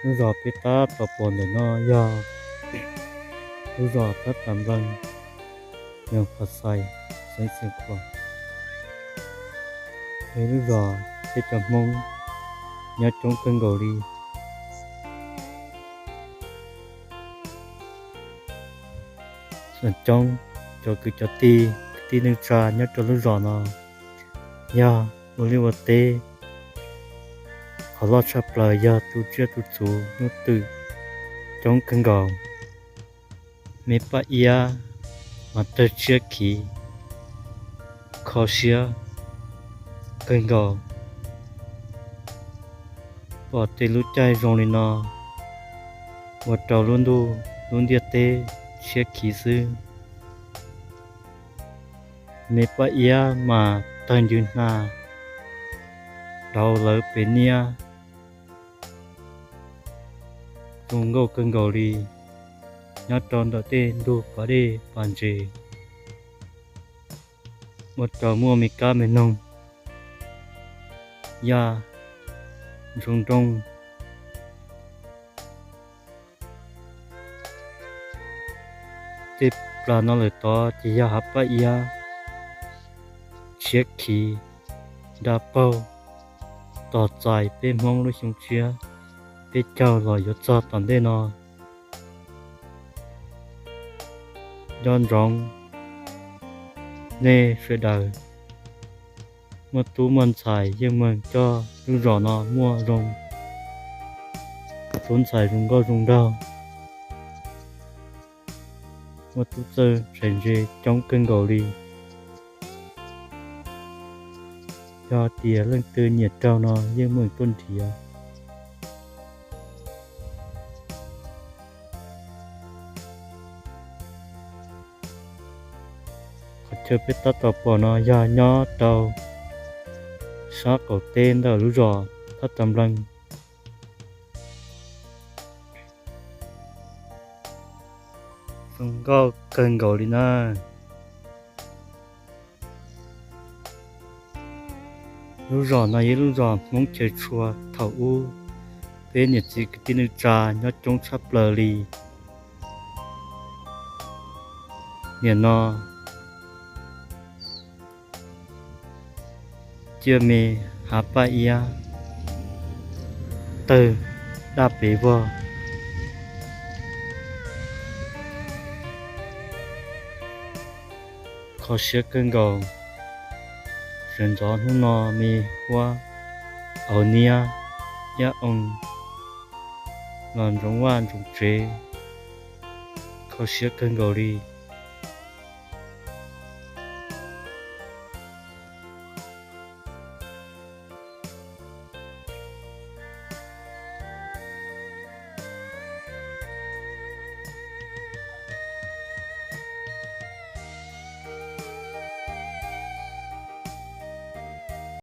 Lub zos peb tab tom pom ntawm no yog lub zos Thab Tas Nplees, Nyoog Phas Xais, xeev Xeev Khuam. Yog lub zos peb cov Hmoob nyob coob kawg nkaus li. Coob cov kwv cov tij, kwv tij neej tsa nyob rau lub zos no yog ua liaj ua teb. Qhov loj tshaj plaws yog tu tsiaj tu txhuv, hnub twm coob kawg nkaus. Me paj iab mas tawg tshiab khiv, kho siab kawg nkaus. Pom tej lub caij zoo li no, ua rau lub ntuj lub ntiaj teb tshiab khiv xwb. Me paj iab mas tawg ncw hna, rau lawv pem niab, zoo nkauj kawg nkaus li. Nyob rau ntawm tej ntug pas dej pas ntses, ua rau muaj me kab me noog, yaj, ntsoov nrooj. Tej plas no lawm tod ces yog hav paj iab tshiab khiv, nra paug, tos txais peb Hmoob lub xyoo tshiab peb caug los yuav txog tom ntej no. Nco ntsoov nej sawv daws, muaj tub muaj ntxhais yeej meem coj lub zos no muaj zoo, tub ntxhais zoo nkauj zoo nraug, muaj tub txawj ntxhais ntse coob kawg nkaus li. Yog tias leej twg nyiam raug no yeej meem tuaj nrhiav. Qhov chaw peb tab tom pom no yog nyob rau sab qaum teb ntawm lub zos Thab Tas Nplees. Zoo nkauj kawg nkaus li na. Lub zos no yog lub zos Hmoob chaw tshua thaum ub, peb niam txiv kwv tij neej tsa nyob coob tshaj plaws li. Nim no ciaj me hav paj iab tawg daj pes vog, kho siab kawg nkaus. Sawv ntxov hnub no me huab, auv niab, iab oo los ntsoov vaj ntsoov tsev, kho siab kawg nkaus li.